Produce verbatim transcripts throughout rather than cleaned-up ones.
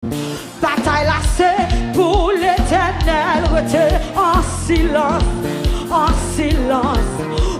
Batay la se pou Letènèl. Rete an silans, an silans.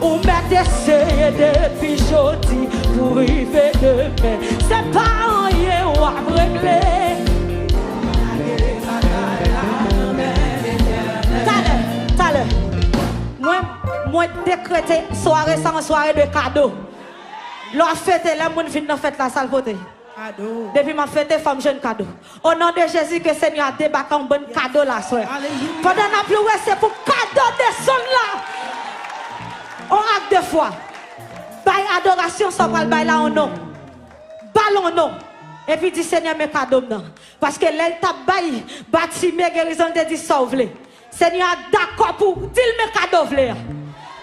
Ou mèt eseye depi jodi pou rive demen. Se pa anyen w ap regle. Talè, talè. Mwen, mwen dekrete sware sa yon sware de kado. Lè w ap fete, lè moun vin nan fèt la, sa l pote? Kado. Depi m ap fete, fò m jwenn kado. O non de Jezi, ke Senyè a debake yon bann kado la, frè. Alelouya. Pandan n ap louwe, se pou kado desann la. On ak de fwa. Bay adorasyon sa w pral bay la, o non. Ba l, o non. Epi di, Senyè, men kado m nan. Paske lè l t ap bay Batime gerizon, l te di sa w vle. Senyè a dakò pou w di l men kado w vle a.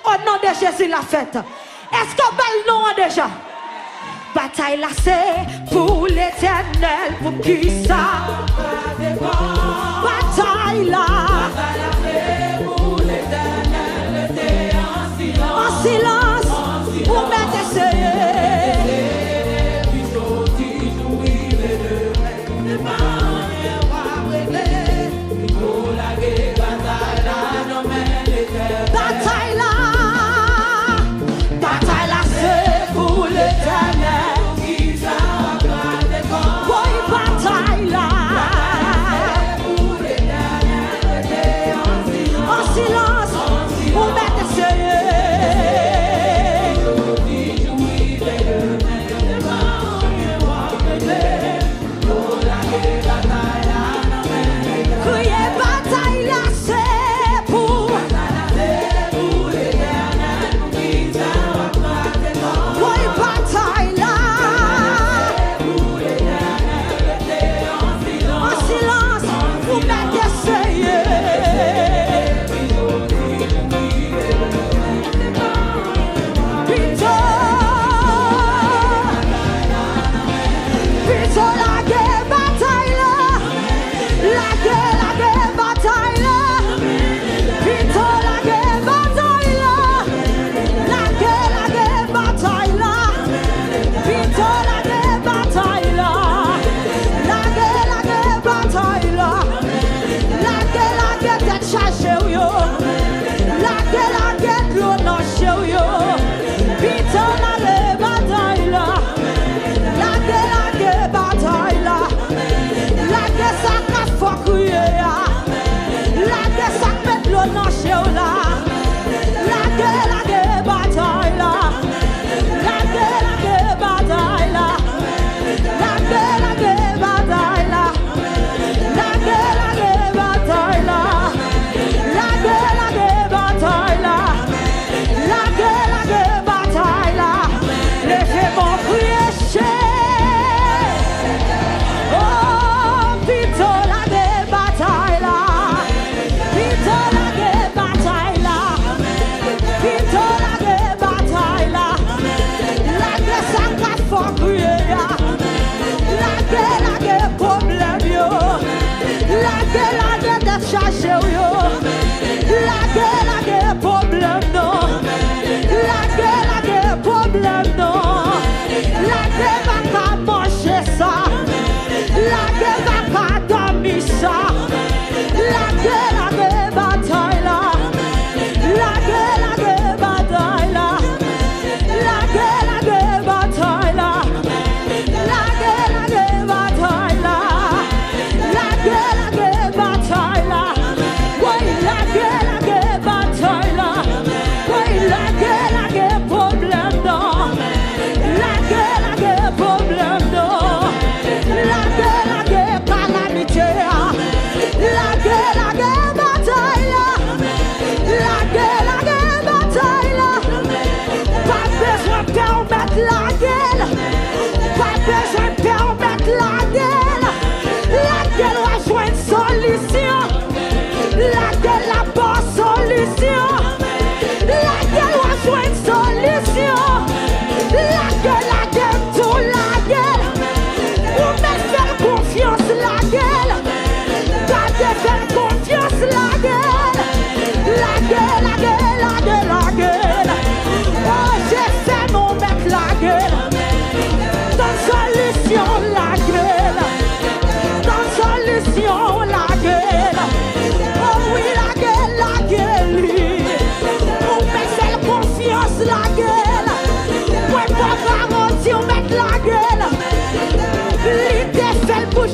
O non de Jezi, l ap fèt. Èske w ba l non an deja? Batay la se pou Letènèl, poukisa? Batay la an silans, ou mèt eseye. Batay la, batay la se pou Letènèl. Woy, batay la. An silans, ou mèt eseye.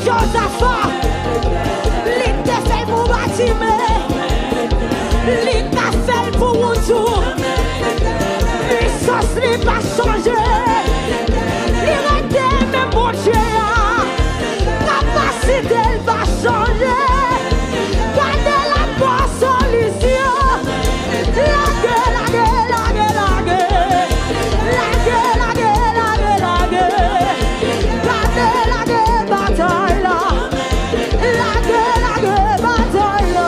Jozafa, li te fè l pou Batime, li ka fè l pou ou tou. Pisans li pa chanje, li rete menm Bondye a. Kapasite l pa chanje. Gade la pa solisyon. Lage, lage, lage, lage. Lage, lage, lage, lage. Lage, lage batay la. Lage, lage batay la.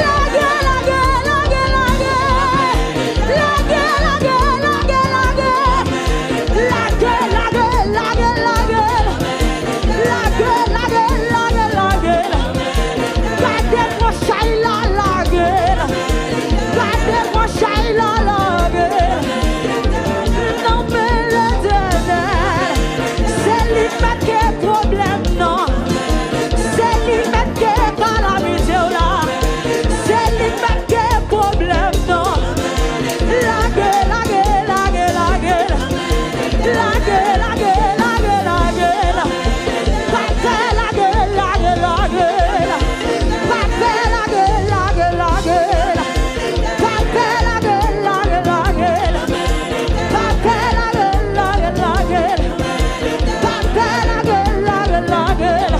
Lage, lage, lage, lage. Lage, lage, lage, lage. Lage, lage, lage, lage. Lage, lage, lage, lage. Gade pran chay la, lage l. Gade pran chay la, lage l. Nan men Letènèl, se li mèt ke pwoblèm nan. Se li mèt ke kalamite w la. Se li mèt ke pwoblèm nan. Lage, lage, lage, lage. Lage, lage, lage, lage l. Papa lage, lage, lage l. Papa lage, lage, lage l. Papa lage, lage, lage l. Papa lage, lage, lage l. Papa lage, lage, lage l.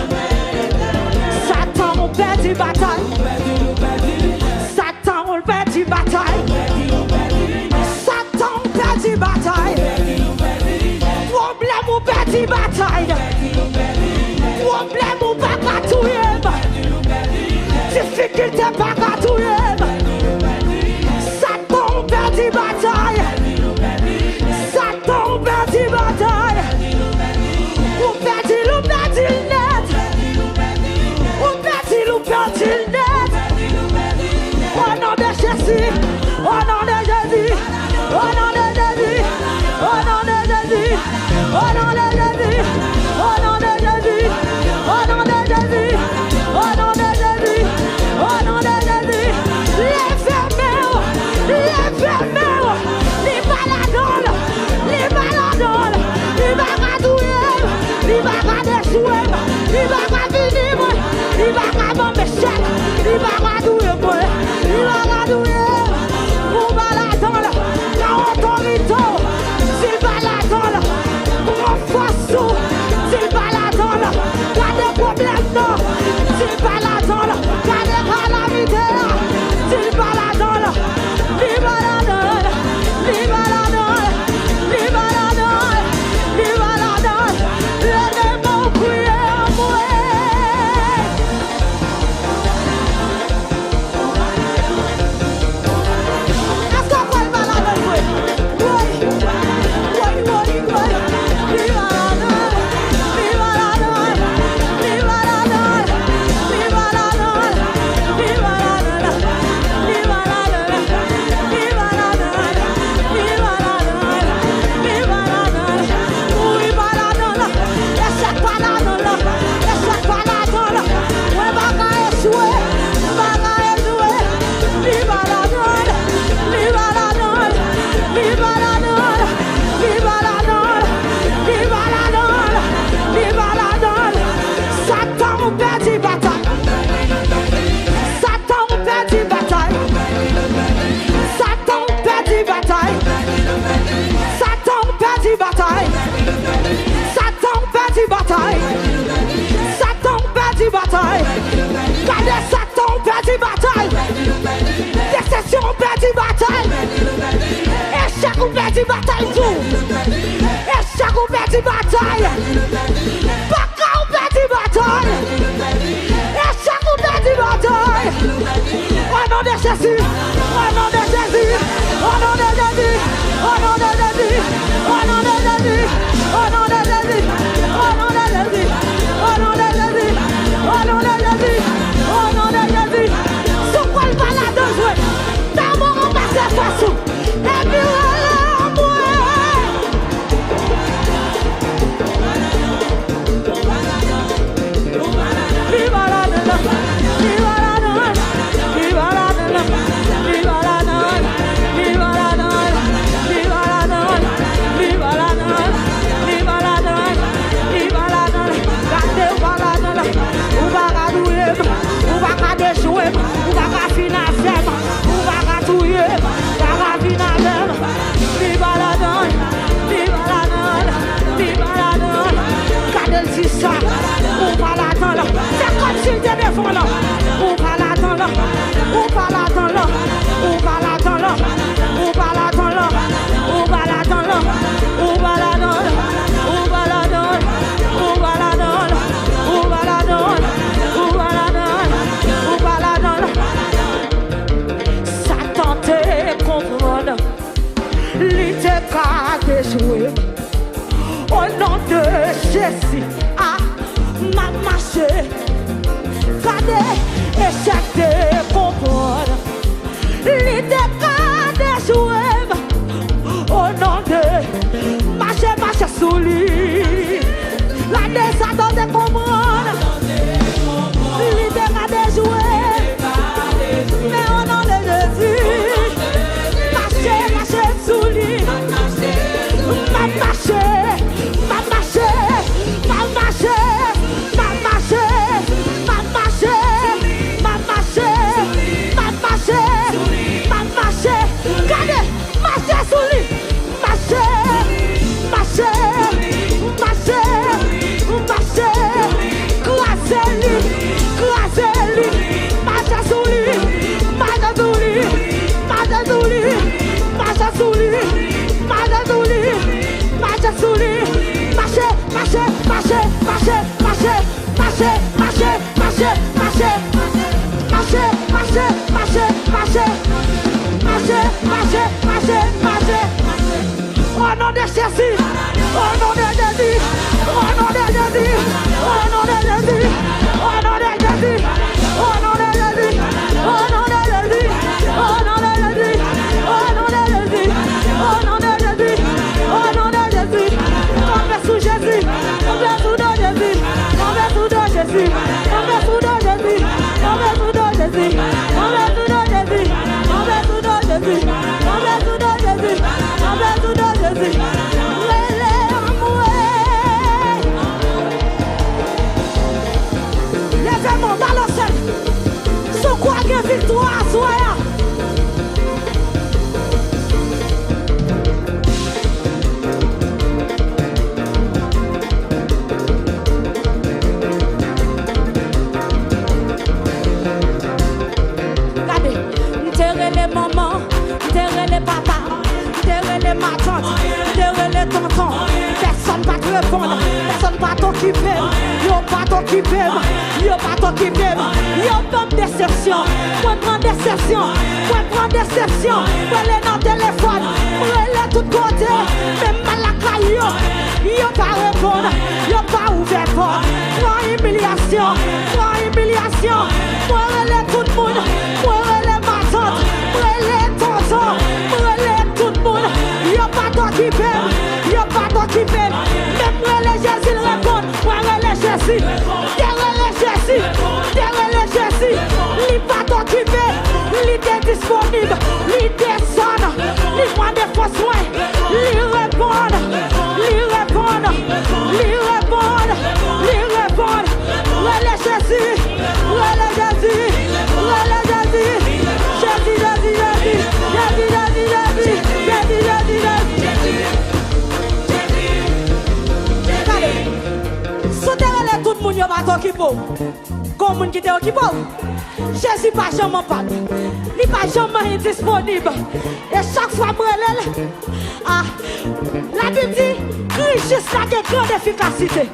Satan, ou pèdi batay. Satan, ou pèdi batay. Satan, ou pèdi batay. Pwoblèm, ou pèdi batay. Pwoblèm, ou pa ka touye m. Difikilte pa ka touye m. Satan, ou pèdi batay. Satan, ou pèdi batay. Ou pèdi l, ou pèdi l nèt. Ou pèdi l, ou pèdi l nèt. O non de Jezi, o non de Jezi, o non de Jezi, o non de Jezi, o non de Jezi, o non de Jezi, o non de Jezi, o non de Jezi, o non de Jezi. Leve men w, leve men w. Li pa ladan l, li pa ladan l. Li pa ka touye m, li pa ka dechouye m, li pa ka fini mwen, li pa ka ban m echèk, li pa ka touye mwen, li pa ka touye m. Ou pa ladan l, nan otorite w, si l pa ladan l, pran fòs ou, si l pa ladan l, gade pwoblèm nan, si l pa ladan l, gade kalamite a, si l pa ladan l, li pa ladan l, li pa ladan l, li pa ladan l, li pa ladan l, leve men w priye anmwe. Èske w kwè l pa ladan l vre? Woy! Woy, woy, woy! Li pa ladan l! Li pa ladan l! Li pa ladan l! Wi, pa ladan l! Echèk pa ladan l! Echèk pa ladan l! Mwen pa ka echwe! M pa ka echwe! Li pa ladan l! Li pa ladan l! Li pa ladan l! Li pa ladan l! Li pa ladan l! Li pa ladan l! Satan, ou pèdi batay! Satan, ou pèdi batay! Satan, ou pèdi batay! Satan, ou pèdi batay! Satan, ou pèdi batay! Satan, ou pèdi batay! Gade, Satan, ou pèdi batay! Desepsyon, ou pèdi batay! Echèk, ou pèdi batay tou! Echèk, ou pèdi batay! Paka, ou pèdi batay! Echèk, ou pèdi batay! O non de Jezi! O non de Jezi! O non de Jezi! O non de Jezi! O non de Jezi! O non de Jezi! O non de Jezi! O non de Jezi! O non de Jezi! O non de Jezi! Sou kòl pa ladan jwe! Tanbou ranmase fòs ou! Epi rele anmwe! Echwe. O non de Jezi, a, m ap mache. Gade, echèk te konprann. Li te ka dechwe m. O non de, mache, mache sou li. Gade sa tande konprann. Li te ka dechwe m. Men o non de Jezi, mache, mache sou li. M ap mache, m ap mache, m ap mache, m ap mache, m ap mache, m ap mache, m ap mache, m ap mache. Gade, mache sou li. Mache, mache, mache, mache. Kraze li, kraze li. Mache sou li, mache sou li, mache sou li, mache sou li, mache sou li, mache sou li. Mache, mache, mache, mache, mache. Mache, mache, mache, mache. Mache, mache, mache, mache. Mache, mache, mache, mache. O non de Jezi. O non de Jezi. O non de Jezi. O non de Jezi. O non de Jezi. O non de Jezi. O non de Jezi. O non de Jezi. O non de Jezi. O non de Jezi. O non de Jezi. Kanpe sou Jezi. Kanpe sou do Jezi. Kanpe sou do Jezi. Kanpe sou do Jezi. Kanpe sou do Jezi. Kanpe sou do Jezi. Kanpe sou do Jezi. Kanpe sou do Jezi. Kanpe sou do Jezi. Rele anmwe. Leve men w, balanse l. Si w kwè gen viktwa aswè a. Gade, m te rele manman, m te rele papa, m te rele matant, m te rele tonton. Pèsonn pa t reponn, pèsonn pa t okipe m, yo pa t okipe m, yo pa t okipe m, yo ban m desepsyon. Mwen pran desepsyon, mwen pran desepsyon. Mwen rele nan telefòn, mwen rele tout kote, menm m al lakay yo, yo pa reponn, yo pa ouvè pòt. Pran imilyasyon, pran imilyasyon. Mwen rele tout moun, mwen rele matant, mwen rele tonton, mwen rele tout moun. Yo pa t okipe m, yo pa t okipe m. Menm mwen rele Jezi, l reponn. Mwen rele Jezi, te rele Jezi, te rele Jezi. Li pa t okipe, li te disponib, li desann, li mande fòs mwen, li reponn, li reponn, li reponn, li reponn. Rele Jezi, rele Jezi, rele Jezi. Jezi, Jezi, Jezi. Jezi, Jezi, Jezi. Jezi, Jezi, Jezi. Gade, si w te rele tout moun, yo pa t okipe w. Gon moun ki te okipe w. Jezi pa janm anpàn. Li pa janm endisponib. E chak fwa m rele l, ah, Labib di, kri jis la gen grann efikasite.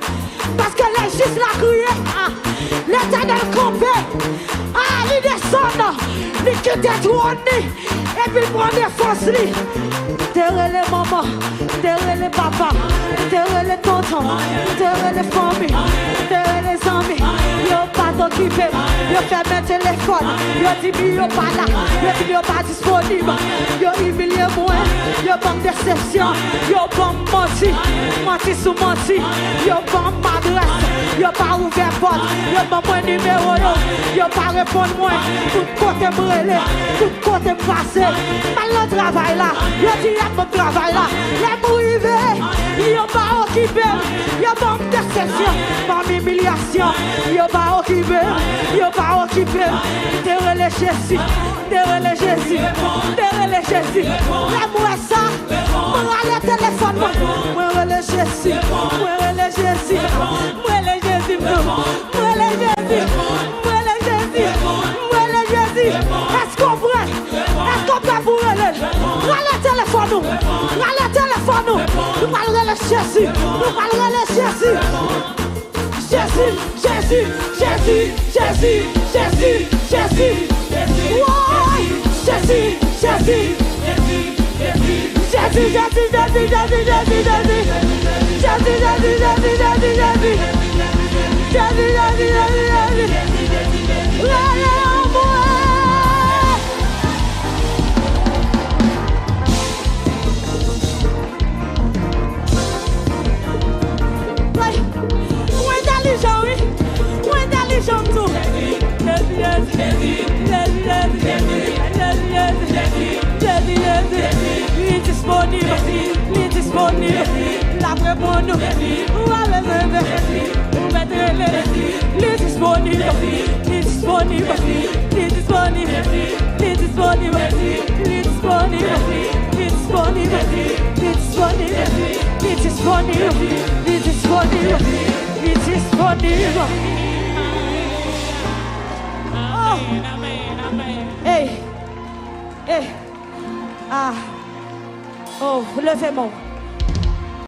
Paske lè jis la kriye, ah, Letènèl kanpe, ah, li desann, li kite twòn li, epi l pran defans li. M te rele manman, m te rele papa, m te rele tonton, m te rele fanmi, m te rele zanmi. Yo pa t okipe m, yo fèmen telefòn, yo di m yo pa la, yo di m yo pa disponib. Yo imilye mwen, yo ban m desepsyon, yo ban m manti, manti sou manti. Yo ban m adrès, yo pa ouvè pòt, yo ban mwen nimewo yo, yo pa reponn mwen. Tout kote m rele, tout kote m pase, m al nan travay la, yo di y ap ban m travay la. Lè m rive, yo pa okipe m, yo ban m desepsyon, ban m imilyasyon, yo pa okipe m, yo pa okipe m. M te rele Jezi, m te rele Jezi, m te rele Jezi. Lè m wè sa, mwen rale telefòn mwen, mwen rele Jezi, mwen rele Jezi, mwen rele Jezi, m tou. Mwen rele Jezi. Mwen rele Jezi. Mwen rele Jezi. Èske w prè? Èske w prè pou w rele l? Rale telefòn ou. Rale telefòn ou. Nou pral rele Jezi. Nou pral rele Jezi. Jezi, Jezi, Jezi, Jezi, Jezi, Jezi. Woy! Jezi, Jezi. Jezi, Jezi, Jezi, Jezi, Jezi, Jezi, Jezi. Jezi, Jezi, Jezi, Jezi, Jezi. Jezi, Jezi, Jezi, Jezi. Rele anmwe. Ay, ou entèlijan, wi. Ou entèlijan tou. Jezi, Jezi, Jezi, Jezi, Jezi, Jezi, Jezi, Jezi, Jezi, Jezi, li disponib, li disponib, l ap reponn ou. Ou pa bezwen pè, ou mèt rele, li disponib, li disponib, li disponib, li disponib, li disponib, li disponib, li disponib, li disponib, li disponib, li disponib. Oh! Hey! Hey! Ah! Oh, leve men w.